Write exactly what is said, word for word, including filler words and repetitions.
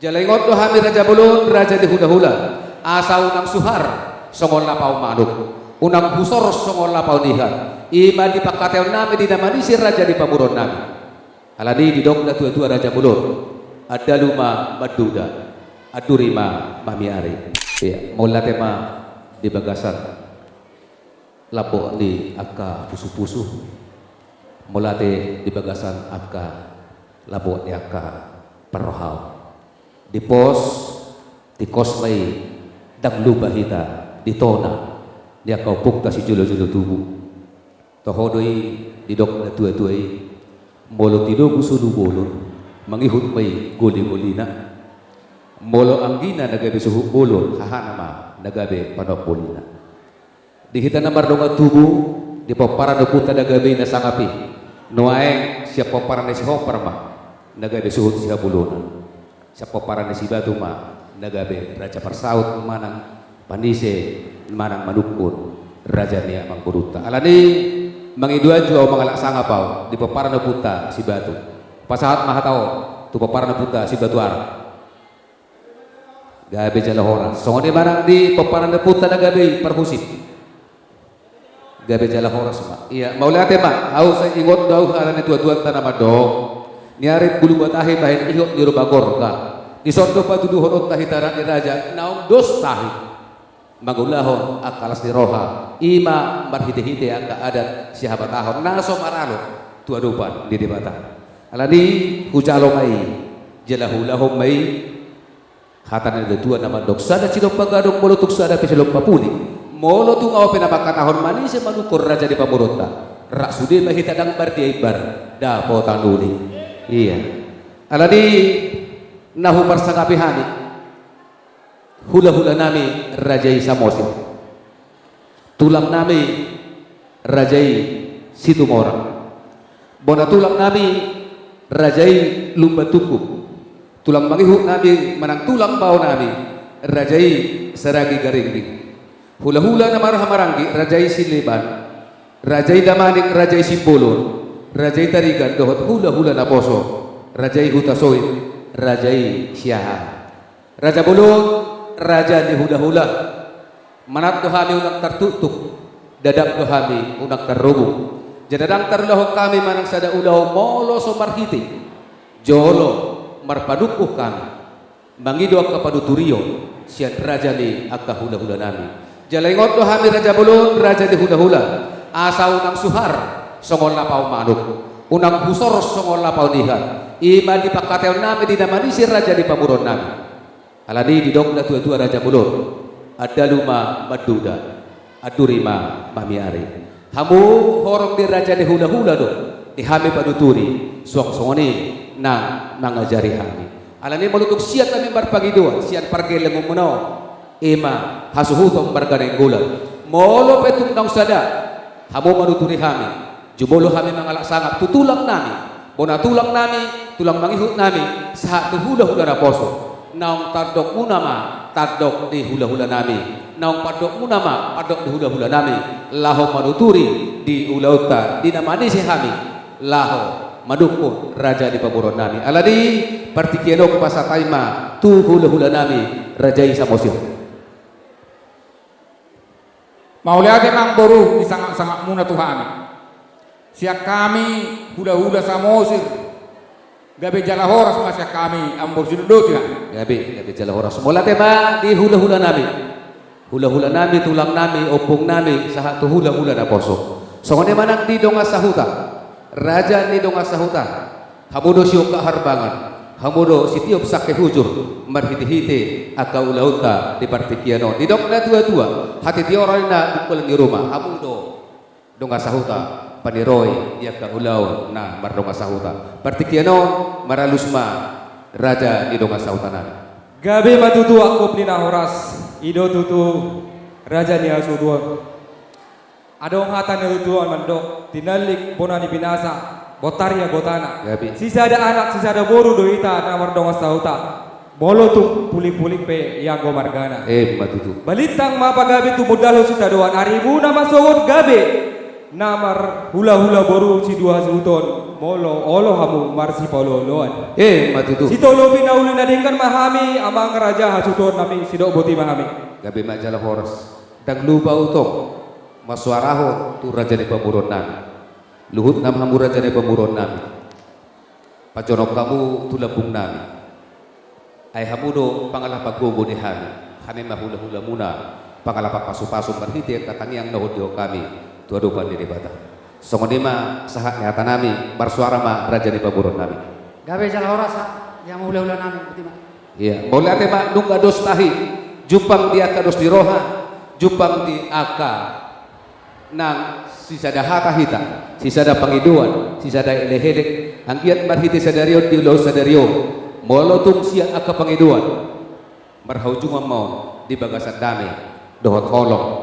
Jala ingot do hami raja bolon, raja ni hulahula, asa unang suhar songon lapaon manuk, unang husor songon lapaon ihat. I ma di pangkataionnami di na manise raja ni pamoruonnami. Alani didok natuatua raja bolon: Andalu ma manduda, anduri ma mamiari. Ia, mauliate ma di bagasan lambok ni angka pusupusu, mauliate di bagasan angka lambok ni angka parrohaon. Di pos, di kos ma i, ndang lupa hita di tona ni angka ompungta sijolojolo tubu. Toho do i didok natuatua i: Molo tinogu solu bolon, mangihut ma i goligolina. Molo anggina na gabe suhut bolon, hahana ma na gabe panombolina. Di hita na mardongan tubu, di pomparan ni ompunta na gabe i na sangap i, nuaeng sian pomparan ni sihompar ma na gabe suhut sihabolonan. Sian pomparan ni sibatu ma na gabe raja parsaut manang panise manang manungkun raja ni amangborunta. Alani mangido anju ahu, mangalap sangap ahu di pomparan ni ompunta sibatu. Pasahat ma hata on tu pomparan ni ompunta sibatu arak. Gabe jala horas. Songon i manang di pomparan ni ompunta na gabe i parhusip. Gabe jala horas ma. Ia, mauliate ma. Ahu sai ingot do ahu hata ni tuatuanta na mandok: Niarit bulu batahi bahen ihot ni ruma gorga, dison do patuduhononta hita raja ni raja naung dos tahi mangulahon angka las ni roha, i ma marhitehite angka adat sihabatahon na so maralo tu adopan ni Debata. Alani hujalo ma i, jala huulahon ma i. Hata ni natuatua na mandok: Sada silompa gadong, molo tung sada pe silompa puli. Molo tung ahu pe na mangkatahon manise manungkun raja ni pamoruonta, rap sude ma hita ndang mardia imbar dapotan uli. Ia, alani na huparsangapi hami hulahulanami raja i Samosir, tulangnami raja i Situmorang, bona tulangnami raja i Lumban Tungkup, tulang mangihutnami manang tulang baonami raja i Saragi Garingging, hulahula na marhaha maranggi raja i Sileban, raja i Damanik raja i Simbolon, raja i Tarigan dohot hulahula naposo raja i Hutasoit, raja i Siahaan. Raja bolon, raja ni hulahula, manat do hami unang tartuktuk, dadap do hami unang tarrobung. Jala ndang tarulahon hami manang sada ulaon molo so marhite jolo marpanungkun hami mangido angka panuturion sian raja ni angka hulahulanami. Jala ingot do hami raja bolon, raja ni hulahula, asa unang suhar songon lapaon manuk, unang husor songon lapaon ihat, i ma di pangkataionnami di na manise raja ni pamoruonnami. Alani didok natuatua raja bolon: Andalu ma manduda, anduri ma mamiari. Hamu horong ni raja ni hulahula do di hami panuturi, suang songon i nang mangajari hami. Alani molo tung sian hami marpangidoan sian pargellengonmuna on, i ma hasuhuton marga Nainggolan. Molo pe tung naung sada hamu manuturi hami, jumolo hami mangalap sangap tu tulangnami, bona tulangnami, tulang mangihutnami, sahat tu hulahula naposo. Naung tandokmuna ma tandok ni hulahulanami, naung pandokmuna ma pandok ni hulahulanami, laho manuturi di ulaonta di na manise hami laho manungkun raja ni pamoruonnami. Alani partingkian on hupasahat hami ma tu hulahulanami raja i Samosir. Mauliate ma amangboru di sangapsangapmuna tu hami. Sian hami hulahula Samosir, gabe jala horas ma sian hami, amangboru, sidok do sian hami. Gabe, gabe jala horas. Mauliate ma di hulahulanami, hulahulanami, tulangnami, ompungnami, sahat tu hulahula naposo. Songon i manang di dongan sahuta, raja ni dongan sahuta, hamu do siongkak harbangan, hamu do sitiop sangke hujur marhitehite angka ulaonta di partingkian on. Didok natuatua: Hatitior ni na bungkol ni ruma. Hamu do dongan sahuta paniroi di angka ulaon na mardongan sahuta. Partingkian on maralus ma raja ni dongan sahutanami. Gabe ma tutu angkup ni na horas. I do tutu raja ni hasuhuton. Adong hata ni natuatua mandok: Tinallik bona ni binasa, bontar ia gotana. Gabe. Sisada anak sisada boru do hita na mardongan sahuta, molo tung pulingpuling pe ianggo margana. Emma tutu. Balintang ma pagabe tumundalhon sitadoan, arimuna ma songon gabe Na marhulahula boru sidua hasuhuton, molo olo hamu marsipaolooloan. E, ma tutu. Sitolopi na uli na denggan ma hami, amang raja hasuhuton nami, sidok boti ma hami. Gabe ma jala horas. Ndang lupa hutong marsoara ho tu raja ni pamoruon nami. Luhut nama hamu raja ni pamoruon nami. Pajonok hamu tu lambung nami. Ai hamu do pangalapan gogo ni hami. Hami ma hulahulamuna, pangalapan pasupasu marhite angka tangiang na hudihon hami tu adopan ni Debata. Songon i ma sahat ni hata nami, marsoara ma raja ni pamoruon nami. Gabe jala horas, ia ma hulahula nami, boti ma. Ia, mauliate ma nunga dos tahi, jumpang di angka dos ni roha, jumpang di angka nang sisada hata hita, sisada pangidoan, sisada elekelek, anggiat marhite sadari on di ulaon sadari on, molo tung sian angka pangidoan, marhaujungan ma on di bagasan dame dohot holong